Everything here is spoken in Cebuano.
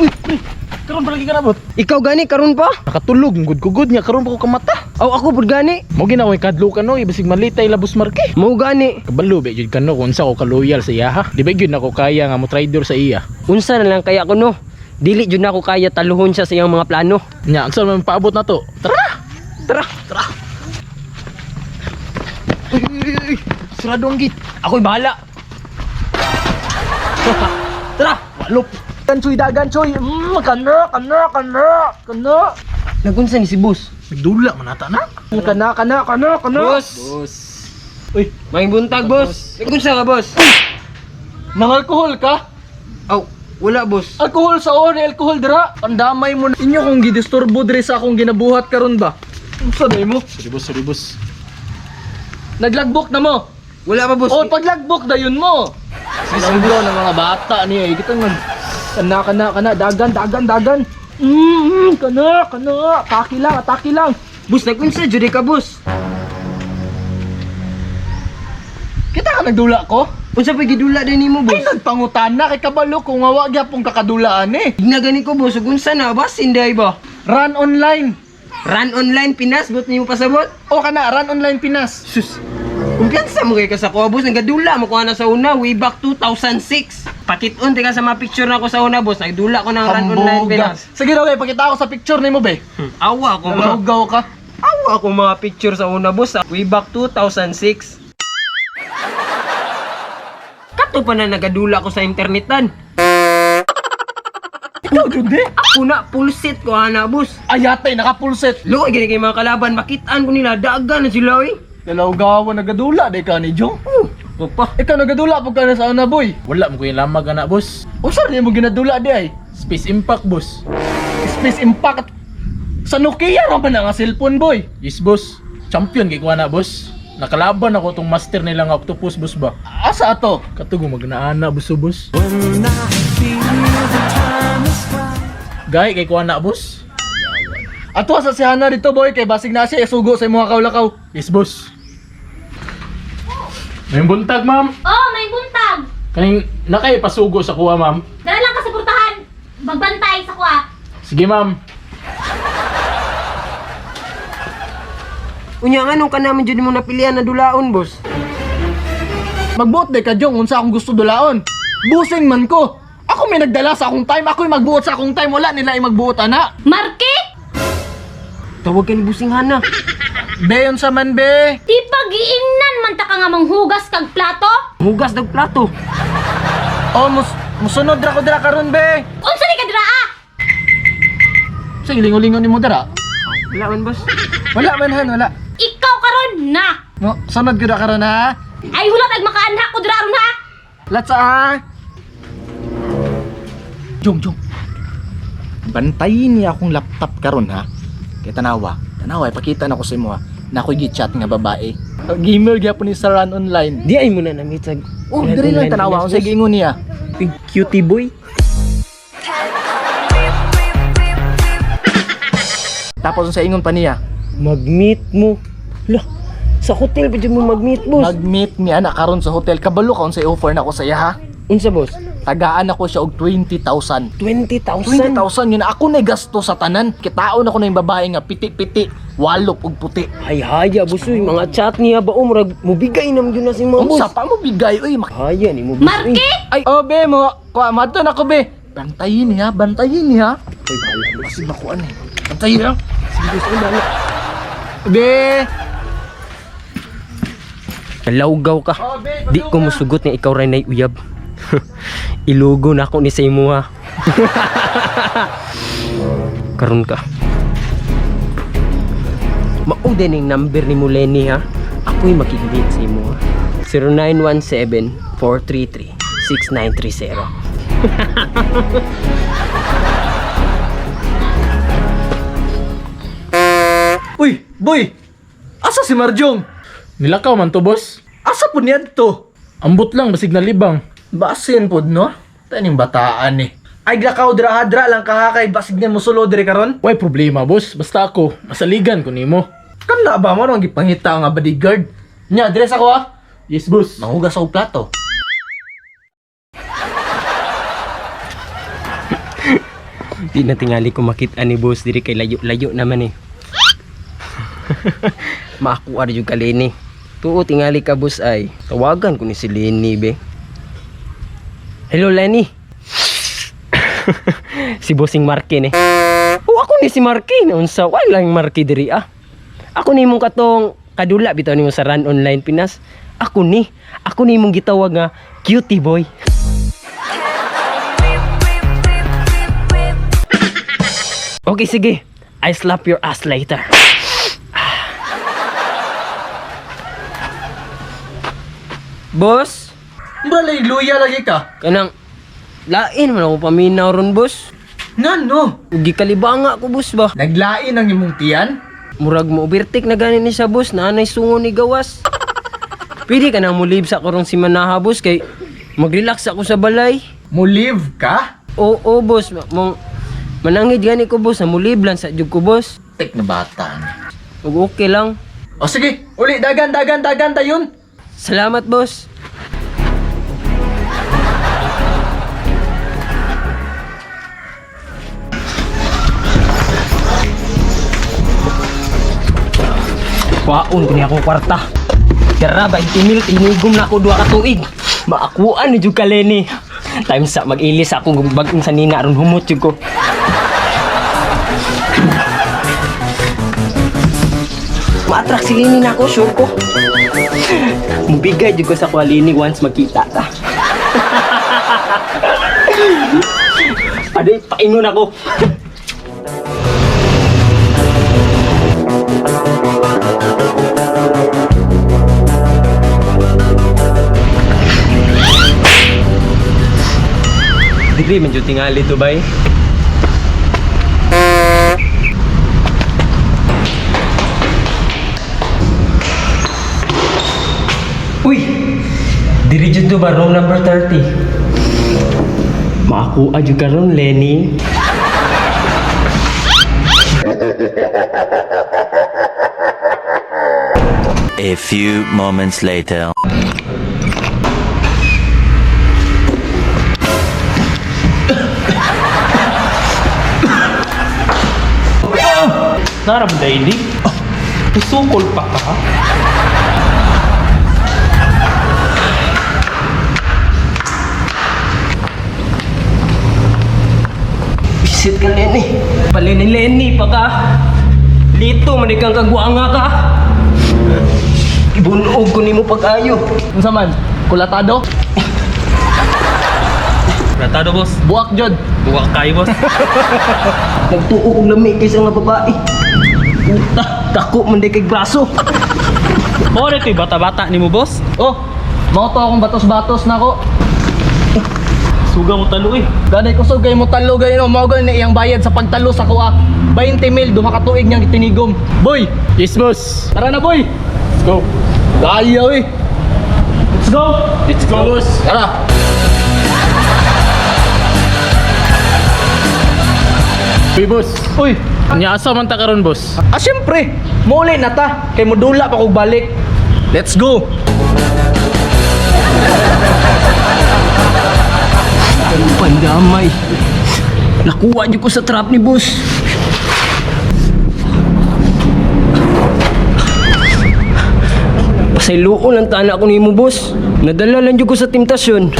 Uy, pre. Karon pa lagi ka nabot. Ikaw gani karon pa? Nakatulog, gud gud niya karon pa ko kamata. Aw ako pud gani. Mo gina ko'y kadlo ka no, ibasig malitay labos marke. Mao gani. Kabalo ba jud ka no kung unsa ko ka-loyal sa iya ha. Di ba jud nako kaya nga mo traidor sa iya. Unsa na lang kaya ko no? Dili jud nako kaya taluhon siya sa iyang mga plano. Nya, unsa man paabot na to? Tara. Tara. Tara. Uy, uy, uy, uy. Sarado ang gate. Ako'y bahala. Tara. Walop. Ganchoy dagan choy. Kana kana kana kana. Nagunsa ni si boss? Nagdula man ata na. Kana kana kana kana. Boss. Boss. Uy, May buntag, boss. Nagunsa ka, boss? nang alkohol ka? Aw, wala, boss. Alkohol sa ori, alkohol dira. Ang damay mo na. Inyo kong gidisturbo diri sa akong ginabuhat karon ba? Unsa day mo? Sorry boss, sorry boss. Naglagbok na mo. Wala pa, boss. O paglagbok dayon mo. Sinanggo ng mga bata niya eh. Kita man. Kana kana kana dagan dagan dagan. Kana kana atake lang, atake lang. Boss, nagunsa jud ka, boss. Kita ka nagdula ko? Unsa pa gidula din nimo, Ay boss? nagpangutan na kay kabalo kung wa gyapon kakadulaan eh. Igna gani ko, boss. Ug unsa na ba sinday ba? Run online. Run online Pinas, bot nimo pasabot? O kana run online Pinas. Sus. Kumpiyansa mo kay ka sa kuha, boss. Nagadula mo kuha na sa una way back 2006. Pakit-on tika sa mga picture na ko sa una, boss. Nagdula ko ng run online Hambuga. Pinas. Sige daw, eh, pakita ako sa picture nimo be. Awa ko mga Nalawgaw ka. awa ko mga picture sa una, boss. Ah. Way back 2006. Kato pa na nagadula ko sa internetan. Ikaw jud eh. Ako na full set ko ana, boss. Ayatay naka full set. Luoy gani kay mga kalaban, makitaan ko nila dagan na sila oy. Nalawgaw nagadula day ka ni Jong. Oh, pa. Ikaw nagadula pag ka na sa una boy. Wala mo ko yung lamag ana, boss. Unsa rin mo ginadula di ay? Space Impact, boss. Space Impact. Sa Nokia ra man na nga cellphone boy. Yes, boss. Champion kay kuha na, boss. Nakalaban ako tong master nila nga octopus, boss ba? Asa ato? Katugo magnaana, boss, oh, boss. Gay kay kuha na, boss. Ato sa si Hana dito boy kay basig na siya isugo sa imong kaulakaw. Yes, boss. May buntag, ma'am. Oh, may buntag. Kaning nakay pasugo sa kuha, ma'am. Dala lang ka sa purtahan. Magbantay sa kuha. Sige, ma'am. Unya nga nung ka naman jud mo napilian na dulaon, boss. Magbuot day ka Jong unsa akong gusto dulaon. Busing man ko. Ako may nagdala sa akong time, ako'y magbuot sa akong time, wala nila ay magbuot ana. Marke, Tawag ka ni Busing Hana. Be unsa man be? di pagiingnan man ta ka nga manghugas kag plato. Hugas dag plato. Oh, mus musunod ra ko dira karon be. Unsa ni ka dira ah? Sige lingon-lingon nimo dira. Wala man, boss. Wala man han, wala. Ikaw karon na. No, sunod gyud ra karon ha. Ay hulat ag makaanha ko dira aron ha. Let's ah. Jong, Jong. Bantayin niya akong laptop karon ha. Kay tanawa, tanawa ipakita na ko sa imo ha. Na ako'y gi-chat nga babae. Gamer gyapon ni sa run online. Di ay mo na namit sa Oh, diri lang tanawa kung sa giingon niya. Cutie boy. Tapos sa ingon pa niya, Mag-meet mo. Lah, sa hotel pa jud mo mag-meet, boss. mag-meet niya na karon sa hotel. Kabalo ka unsay offer na ko sa iya ha. Unsa, boss? Tagaan ako siya og 20,000. 20,000. 20,000 yun ako na gasto sa tanan. Kitaon ako na yung babae nga piti-piti, walop og puti. Ay haya, boss. Uy, mga chat niya ba o murag mubigay naman jud na si mga boss. Unsa pa mo bigay oy? Haya ni mo, boss. Marke, Ay, oh be mo, kuha madto na ko be. Bantayin niya, bantayin niya. Uy, bahala, boss. Kasi makuan eh. Bantayin niya. Sige, boss. Uy, bahala. Be. Nalawgaw ka. Oh, be, Di ko musugot nga ikaw rin nay uyab. Ilugo na ako ni sa imuha. Karon ka. Mao din ang number ni mo Lenny ha. Ako'y makig-meet sa imuha. 0917-433-6930. Uy, boy. Asa si Marjong? Nilakaw man to, boss. Asa po niya to? Ambot lang basig nalibang. Basin pod no? Taning bataan eh. Ay glakaw dira hadra lang kahakay basig niya mosulo diri karon. Way problema, boss. Basta ako, masaligan ko nimo. Kanla ba mo nang gipangita nga bodyguard? Nya dress ako ah. Yes, boss. Manghugas og plato. Di na tingali ko makita ni boss diri kay layo-layo naman eh. Maakuha rin yung kalini. Tuo tingali ka boss ay. Tawagan ko ni si Lenny be. Hello Lenny. Si Bossing Markin eh. Oh, ako ni si Markin. Unsa wala lang Markin diri ah. Ako ni mong katong kadula bitaw nimo sa Run Online Pinas. Ako ni. Ako ni mong gitawag nga cutie boy. Okay, sige. I slap your ass later. Boss, Bro, luya lagi ka. kanang lain man ako paminaw ron, boss. Ngano? Gikalibanga ko, boss ba? Naglain ang imong tiyan? Murag mo overtake na gani ni siya, boss. Naanay sungo ni gawas. Pwede ka na mo leave sa karong si Manaha, boss, kay magrelax ako sa balay. Mo live ka? Oo, boss. Mong manangid gani ko, boss. Na mo leave lang sa jug ko, boss. Tek na bata ni. Ug okay lang. O sige, uli dagan dagan dagan dayon. Salamat, boss. Waon ko niya akong kwarta. Dara, 20 mil, tinigom na ako duha ka tuig. Maakuan ni jud ka, Lenny. Time sa mag-ilis ako bagong sa nina aron humot jud ko. Ma-attract si Lenny na ako, sure ko. Mubigay jud ko sa kuha Lenny once magkita ta. Paday, paingon ako. Dili man jud tingali to bay. Uy! Diri jud to ba room number 30? Maakuha jud karon Lenny. A few moments later. Nara ba daily? Oh, Isukol pa ka? Bisit ka, Lenny. Palini Lenny pa ka. Lito man ikang kagwanga ka. Ibunog ko nimo pag-ayo. Unsa man? Kulatado? Ratado, boss. Buak jud. Buwak kayo, boss. Nagtuo kong lami kaysa nga babae. Puta, dako man di kay braso. Ore ko'y bata-bata ni mo, boss. Oh, mao to akong batos-batos nako. Suga mo talo eh. Ganay kusog kay mo talo gay no, mao gani iyang bayad sa pagtalo sa kuha. 20 mil duha ka tuig niyang gitinigom. Boy, Yes, boss. tara na boy. Let's go. Gaya eh. Let's go. Let's go, boss. Tara. Uy, boss. Uy, Nya asa man ta karon, boss? ah syempre, muli na ta kay modula pa kog balik. Let's go. Pandamay. Nakuha niyo ko sa trap ni boss. Pasayloon ang tana ko nimo, boss. Nadala lang jud ko sa temptasyon.